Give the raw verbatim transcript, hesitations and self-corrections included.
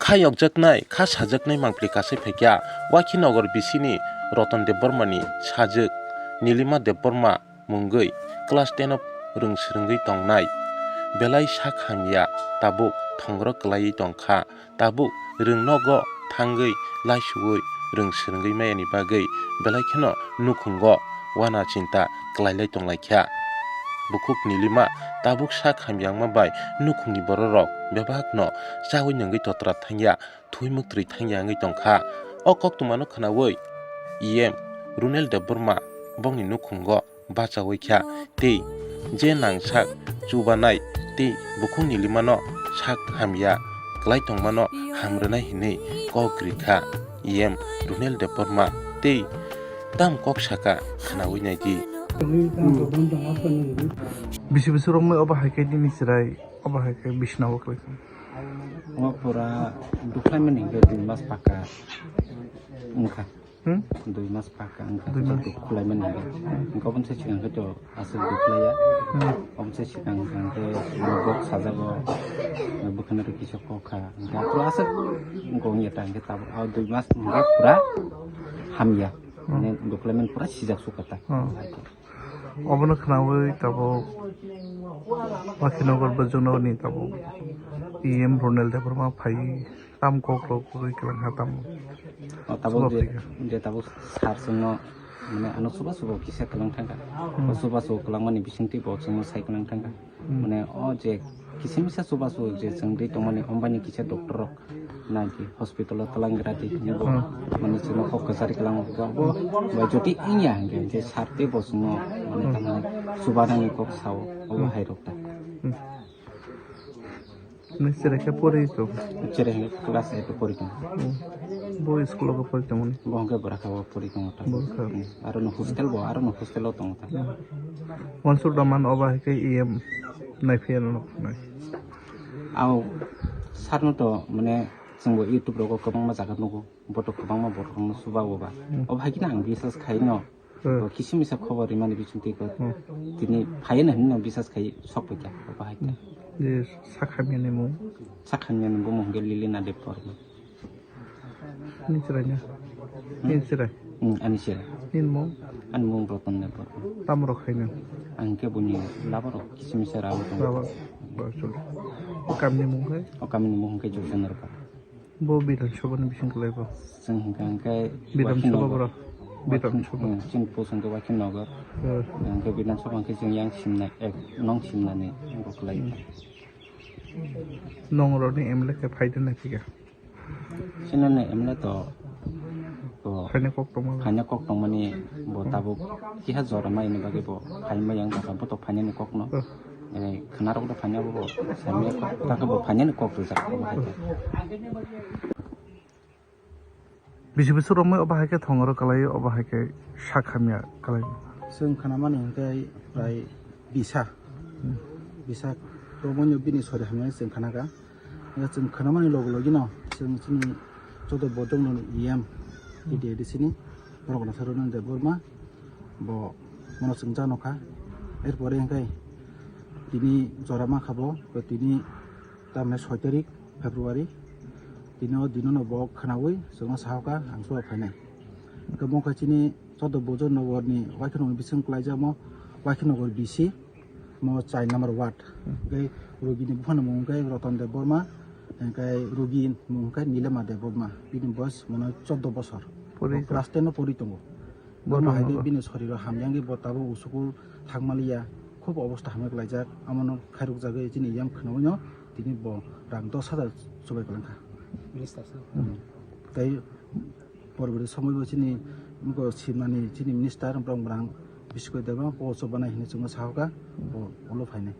Kha yokjaknai, kha sajaknai mangpili kasai phaikha Wakhinagar bisini Roton Debbarmani sajwk Nilima Debbarma mungwi class ten o rwng swrwngwi tongnai. Belai sak hamya, tabuk thongro kwlaiwi tongkha. Tabuk rwng nogo thangwi laisuwi rwng swrwngwi mayani bagwi belai kheno nukhungo wana chinta kwlailai tonglaikha. Bukhuk Nilima tabuk sak hamyangma bai nukhungni bororok bebakno chawi nungwi totra thangya, thwi mwktwi thangya wngwi tongkha. O koktwmano khwnawi E M Runel Debbarma bongni nukhungo bachawi kha tei je nangsak chubanai tei bukhuk Nilimano sak hamya kwlai tongmano hamrwnai hinwi kok rikha E M Runel Debbarma tei tam kok saka khwnawi naidi. Bisi bisi romwi obo hai khe nini chwrai obo hai khe bisina o kwlai kha. O pura dukhlaimani hwnkhe dui mas paka wngkha. Hmm? Dui mas paka wngkha. Dui mas. Duk khwlaimani hwnkhe. Hwnkhe oboni se sigang khe to aswk duk khwlaiya. Hmm. Oboni se sigang hwnkhe bok sajago, bwkhano rw kisa kok kha. Hwnkhe aphuru aswk wngkha wngya ta hwnkhe tabuk o dui mas hwnkhe pura hamya. Hmm. Mane duk khwlaimani pura sijak sukha ta. Hmm. Obono khwnawi tabuk Wakhinagar bwswkno ni tabuk E M Ronel Debbarma phai tam kok rok kwrwi kwlang ha tamo. O tabuk je, je tabuk sir chwngno mane ano chuba chuba kisa kwlang thangkha. Hmm. O chuba chuba kwlangmani bisingtwi bo chwngno sai kwlang thangkha. Hmm. Mane o je kisa misa chubachu je chwng twi tongmani, ombani kisa doctor rok nai di hospital o twlang gra di hinwi bo. Hmm. Mane chwngno kok kwchari kwlango. Bo, bo jodi wngya hwnkhe je sir tei bo chwngno mane Hmm. tamni chubanani kok sao, obo Hmm. hai rok ta. Hmm. Nung cherai khe pori tong? Cherai hwnkhe class eight o pori tong. Hmm. Bo school o pori tongmani? Bo hwnkhe bwraka o pori tongo ta. Bwraka. Hmm. Aro no hostel bo, aro no hostel o tongo ta. Hmm. Wansuk da man obo hai khe E M nai phiya no nai. Ang sir no to mane chwng bo YouTube rogo kwbangma jaga nugo, bo to kwbangma borok rok no chuba o ba. Hmm. Obo hai khe ang bisas khai no. Hmm. Bo kisi misa khobor rimani bisingtwi ko Hmm. tini phaiya no hinwi no bisas khai sok paikha obo hai khe. Hmm. Je sakhamya ni mung? Sakhamya ni bumung hwnkhe Lilina Debbarma. Ni chwrai na? Hmm? Ni chwrai? Hmm, ani chwrai. Ni mung? Ani mung Roton Debbarma. Tamo rok khaina? Ang khe buini laborok kisi misa rabo tongo. Labar. Ba, sorry. O kamni mung khe? O kamni mung khe Josonarpara. Bo Bidhan Sabha ni bising kwlai bo? Chwng hwnkha hwnkhe Bidhan Sabha Wakhinagar. Bora? Bidhan Sabha. Hmm, chini post hwnkhe Wakhinagar. Eh. Hwnkhe Bidhan Sabha hwnkhe chwng yang simna, ek nong simnani bo kwlai. Hmm. Nong rokni M L A khe phai de nai phiya? Chini ni M L A to, to phaina kok tongma. Phaina kok tongmani bo tabuk kiha jora mai ni bagwi bo phaima yang kha bo to phainani kok no. Eh. Eh, khwna rok do phaina bo, bo sami kok ta khe bo phainani kok rijak bo hai khe. Bisi bisi romwi obo hai khe thongoro kwlai, obo hai khe sak hamya kwlai. Chwng khnamani hwnkhe prai bisa. Hmm. Bisa romwi bini sori hamya chwng khnakha. Chwng khnamani logi logi no chwng chini joto bodong no E M, T D A D C ni borok no Sarunendra Debbarma bo mono chwng ja nokha. Erpore hwnkhe tini jora mankha bo, tini tamni soi tarik February. Tini o dino no bo khwnawi chwngno sahoka ang suba phainai. Hwnkhe bo khe chini joto Bojor Nogor ni Waikhe Nogor bising kwlaijak mo Waikhe Nogor B C. Mo chai number ward. Hmm. Hwnkhe rugini buphani mung hwnkhe Roton Debbarma, hwnkhe rugi mung hwnkhe Nilema Debbarma. Bini boyes mano chordo bosor. Pori Bo class ten o pori tongo. Bo Bono hai khe nogo. Bini soriro hamyangwi bo tabuk usukul thangmaliya. Khub obostha hamya kwlaijak. Amono khairokjagwi chini yang khwnawino tini bo rang dos hajar chubai kwlangkha. Minister sir. Hmm. Tei Porborti somoibo chini nugo simnani chini minister Bromgrang Biskoi Debang po chobanai hinwi chwngno sahoka, bo ulo phainai.